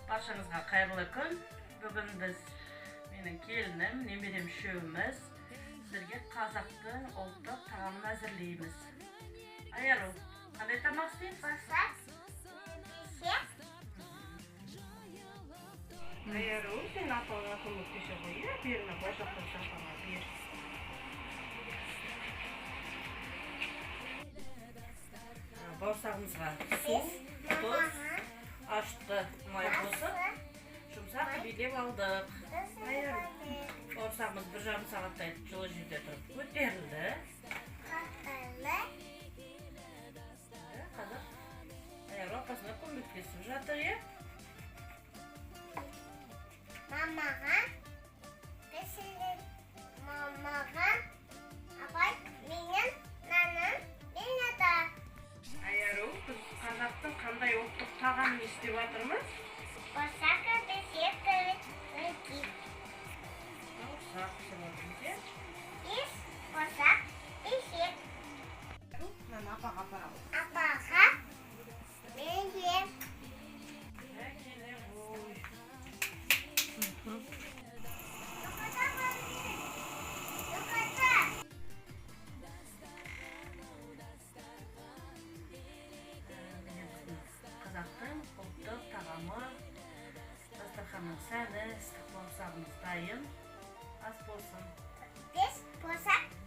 Баршаңызға қайырлы күн. Бүгін біз, менің келінім, немерем үшеуміз сіздерге қазақтың ұлттық тағамын әзірлейміз. Айару, қандай тамақ істейміз? Бауырсақ, пісек. Айару, сен апаңа көмектесе ғой, иә? Берме, бауырсақтан апаңа бер. Бауырсағымызға су, тұз, ашытқы май қосып, жұмсақ билеп алдық. Айару, бауырсағымыз 1,5 сағаттай жылы жерде тұрып көтерілді. Қазір Айару апасына көмектесіп жатыр, иә? Мамаға пісіріп, мамаға апай менің наным береді. Айару, біз қазақтың қандай ұлттық тағамын істеп жатырмыз? Бауырсақ пісек. Бауырсақ пісіріп жатырмыз, иә? Бес бауырсақ пісек. Мынаны апаға апарамыз. Апаға берем. Әкеле ғой. Қазақтың ұлттық тағамы, дастарханның сәні, ыстық бауырсағымыз дайын. Ас болсын. Бес бауырсақ.